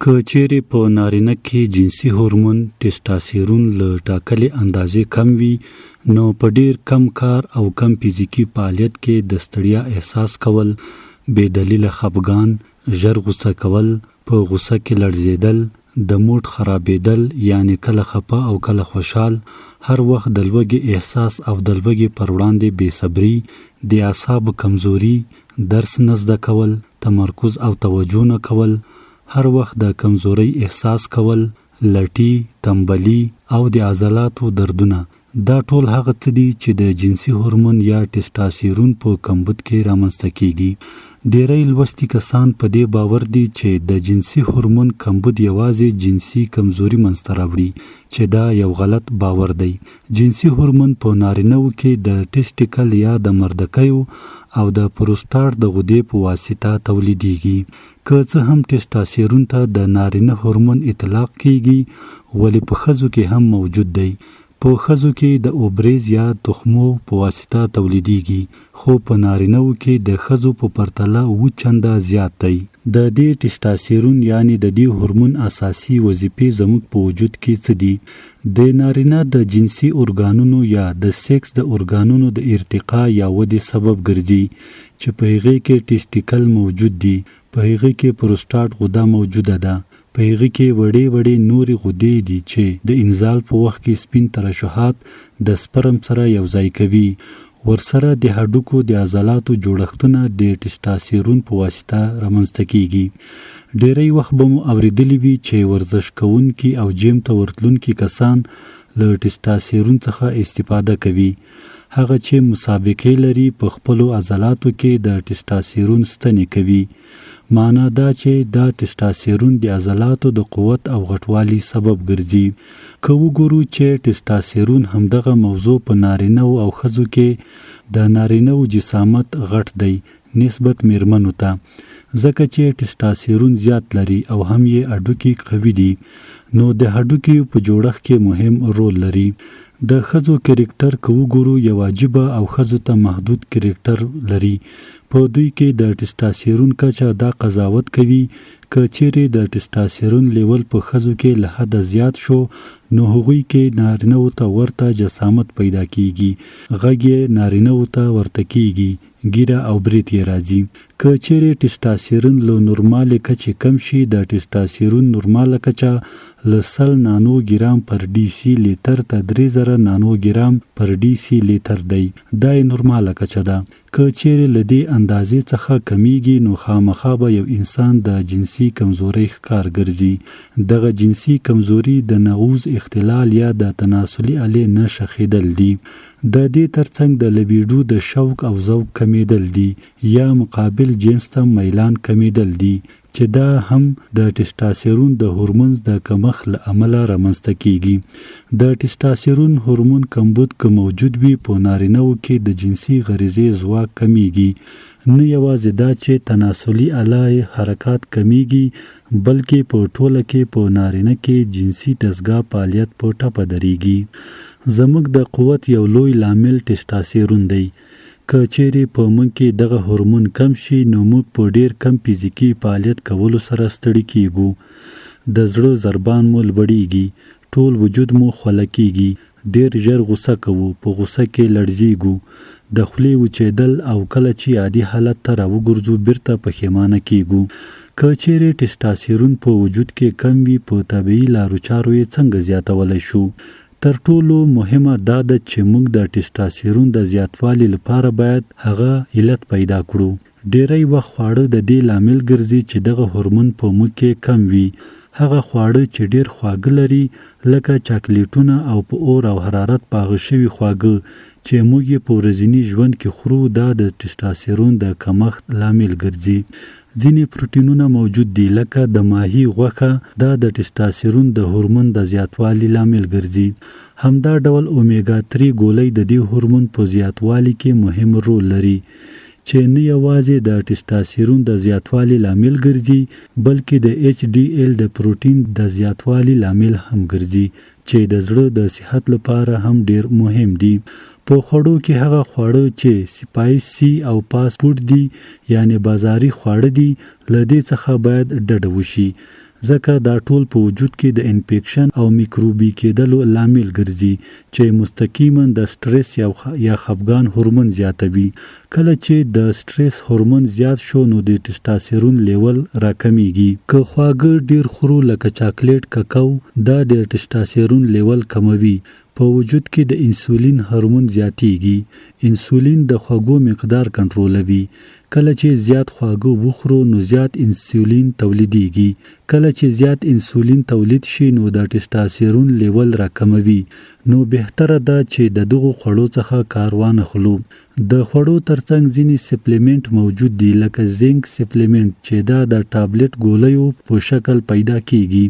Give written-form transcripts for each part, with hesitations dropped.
که چېرې په نارینه کې جنسي هورمون ټسټاسیرون له ټاکلې اندازې کم وي، نو په ډېر کم کار او کم فزیکي فعالیت کې د ستړیا احساس کول، بې دلیله خپګان، ژر غوسه کول، په غوسه کې لړزېدل، د موډ خرابېدل یعنې کله خپه او کله خوشحال، هر وخت د لوږې احساس او د لوږې پر وړاندې بې صبري، د اعصابو کمزوري، درس نه زده کول، تمرکز او توجه نه کول، هر وخت د کمزورۍ احساس کول، لټي، تنبلي او د عضلاتو دردونه، دا ټول هغه څه دي چې د جنسي هورمون یا ټسټاسیرون په کمبود کې رامنځته کېږي. ډېری لوستي کسان په دې باور دي چې د جنسي هورمون کمبود یوازې جنسي کمزوري منځته راوړي، چې دا یو غلط باور دی. جنسي هورمون په نارینه وو کې د ټسټیکل یا د مردکیو او د پروسټاټ د غدې په واسطه تولیدېږي. که څه هم ټسټاسیرون ته د نارینه هورمون اطلاق کېږي، ولې په ښځو کې هم موجود دی. په ښځو کې د اوبریز یا تخمو په واسطه تولیدېږي، خو په نارینه وو کې د ښځو په پرتله اووه چنده زیات دی. د دې ټسټاسیرون یعنې د دې هورمون اساسي وظیفې زموږ په وجود کې څه دي؟ د نارینه د جنسي ارګانونو یا د سیکس د ارګانونو د ارتقا یا ودې سبب ګرځي، چې په هغې کې ټیسټیکل موجود دي، په هغه کې پروسټاټ غده موجوده ده، په هغه کې وړې وړې نورې غدې دي چې د انزال په وخت کې سپین ترشحات د سپرم سره یو ځای کوي. ورسره د هډوکو د عضلاتو جوړښتونه د ټسټاسیرون په واسطه رامنځته کیږي. ډیری وخت به مو اوریدلي وي چې ورزش کوونکي او جیم ته ورتلونکي کسان له ټسټاسیرون څخه استفاده کوي. هغه چې مسابقې لري په خپلو عضلاتو کې د ټسټاسیرون ستنې کوي. معنا دا چې دا ټسټاسیرون د عضلاتو د قوت او غټوالي سبب ګرځي. که وګورو چې ټسټاسیرون همدغه موضوع په نارینه وو او ښځو کې د نارینه وو جسامت غټ دی نسبت میرمنو ته ځکه چې ټسټاسیرون زیات لري او هم یې هډوکي قوي دي نو د هډوکیو په جوړښت کې مهم رول لري. د ښځو کرکټر که وګورو یو عجیبه او ښځو ته محدود کرکټر لري. په دوی کې د ټسټاسیرون کچه دا قضاوت کوي که چیرې د ټسټاسیرون لیول په ښځو کې له حده زیات شو نو هغوی کې نارینه وو ته ورته جسامت پیدا کیږي، غږ یې نارینه وو ته ورته کیږي، ږیره او برېت یې راځي. که چېرې ټسټاسیرون له نورمالې کچې کم شي، د ټسټاسیرون نورماله کچه له 100 نانو ګرام پر ډي سي لیتر ته 3000 نانو ګرام پر ډي سي لیتر دی، دا یې نورماله کچه ده. که چېرې له دې اندازې څخه کمېږي نو خامخا به یو انسان د جنسي کمزورۍ ښکار ګرځي. دغه جنسي کمزوري د نعوظ اختلال یا د تناسلي الې نه شخېدل دي. د دې ترڅنګ د لبیډو د شوق او ذوق کمېدل دي یا مقابل جنس ته میلان کمېدل دي چې دا هم د ټسټاسیرون د هورمونز د کمښت له امله رامنځته کېږي. د ټسټاسیرون هورمون کمبود که موجود وي په نارینه وو کې د جنسي غریزې ځواک کمېږي. نه یوازې دا چې تناسلي اله یې حرکات کمېږي بلکې په ټوله کې په نارینه کې جنسي دستګاه فعالیت په ټپه درېږي. زموږ د قوت یو لوی لامل ټسټاسیرون دی. که چېرې په موږ کې دغه هورمون کم شي نو موږ په ډېر کم فزیکي فعالیت کولو سره ستړي کېږو. د زړه ضربان مو لوړېږي، ټول وجود مو خوله کېږي، ډېر ژر غوسه کوو، په غوسه کې لړزېږو، د خولې وچېدل او کله چې عادي حالت ته راوګرځو بېرته پښېمانه کېږو. که چېرې ټسټاسیرون په وجود کې کم وي په طبیعي لارو چارو یې څنګه زیاتولی شو؟ تر ټولو مهمه دا ده چې موږ د ټسټاسیرون د زیاتوالي لپاره باید هغه علت پیدا کړو. ډېری وخت خواړه د دې لامل ګرځي چې دغه هورمون په موږ کې کم وي. هغه خواړه چې ډېر خواږه لري لکه چاکلېټونه او په اور او حرارت پاغه شوي خواږه چې موږ یې په ورځني ژوند کې خورو دا د ټسټاسیرون د کمښت لامل ګرځي. ځینې پروټینونه موجود دي لکه د ماهي غوښه دا د ټسټاسیرون د هورمون د زیاتوالي لامل ګرځي. همدا ډول اومیګا تري ګولۍ د دې هورمون په زیاتوالي کې مهم رول لري چې نه یوازې د ټسټاسیرون د زیاتوالي لامل ګرځي بلکې د اچ ډي ایل د پروټین د زیاتوالي لامل هم ګرځي چې د زړه د صحت لپاره هم ډېر مهم دي. په خوړو کې هغه خواړه چې سپایس سي او پاس فوډ دي یعنې بازاري خواړه دي له دې څخه باید ډډه وشي. ځکه دا ټول په وجود کې د انفیکشن او میکروبي کېدلو لامل ګرځي چې مستقیما د سټرس یا خفګان هورمون زیاتوي. کله چې د سټرس هورمون زیات شو نو د ټسټاسیرون لیول راکمیږي. که خواږه ډیر خورو لکه چاکلیټ، ککو، دا د ټسټاسیرون لیول کموي. په وجود کې د انسولین هورمون زیاتیږي. انسولین د خوږو مقدار کنټرولوي. کله چې زیات خواږه وخورو نو زیات انسولین تولیدیږي. کله چې زیات انسولین تولید شي نو د ټسټاسیرون لیول راکموي. نو بهتره ده چې د دغو خوړو څخه کار وانخلو. د خوړو ترڅنګ ځینې سپلیمنټ موجود دي لکه زینک سپلیمنټ چې دا د ټابلیټ ګولیو په شکل پیدا کیږي.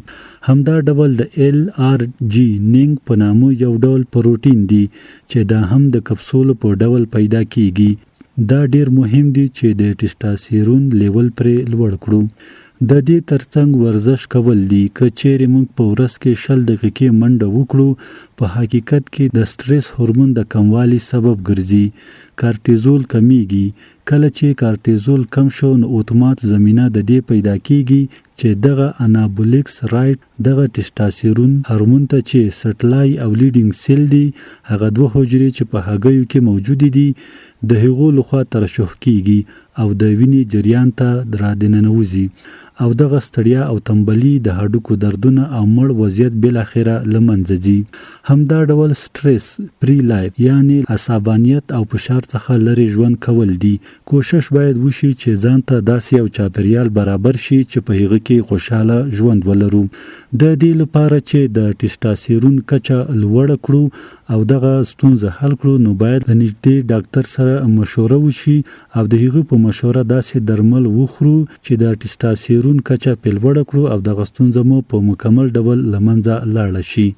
همدا ډول د ایل آر جی نینګ په نامه یو ډول پروټین دي چې دا هم د کپسولو په ډول پیدا کیږي. دا ډیر مهم دي چې د ټسټاسیرون لیول پرې لوړ کړو. د دې ترڅنګ ورزش کول دي. که چیرې موږ په ورځ کې 20 دقیقې منډه وکړو، په حقیقت کې د سټرس هورمون د کموالي سبب ګرځي. کارټیزول کمیږي. کله چې کارټیزول کم شو نو اتومات زمینه د دې پیدا کیږي چې دغه انابولیک سټرایډ دغه ټسټاسیرون هورمون ته چې سټلای او لیډینګ سیل دي، هغه دوه حجرې چې په هګیو کې موجودې دي، د هغو لخوا ترشح کیږي او د وینې جریان ته را دننوځي او دغه ستړیا او تنبلي، د هډوکو دردونه او مړ وضعیت بالاخره له منځه ځي. همدا ډول stress free life یعنی عصبانیت او فشار څخه لرې ژوند کول دي. کوشش باید وشي چې ځان ته داسې یو چاپیریال برابر شي چې په هغه کې خوشحاله ژوند ولرو. د دې لپاره چې د ټسټاسیرون کچه لوړه کړو او دغه ستونزه حل کړو نو باید له نږدې ډاکتر سره مشوره وشي او د هغه په مشوره داسې درمل وخورو چې د ټسټاسیرون کچه پرې لوړه کړو او دغه ستونزه مو په مکمل ډول له منځه لاړه شي.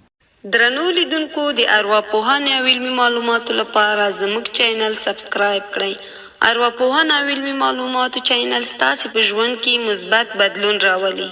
درنو لیدونکو د ارواپوهنې او علمي معلوماتو لپاره زموږ چینل سبسکرایب کړئ. ارواپوهنه او علمي معلوماتو چینل ستاسې په ژوند کې مثبت بدلون راولي.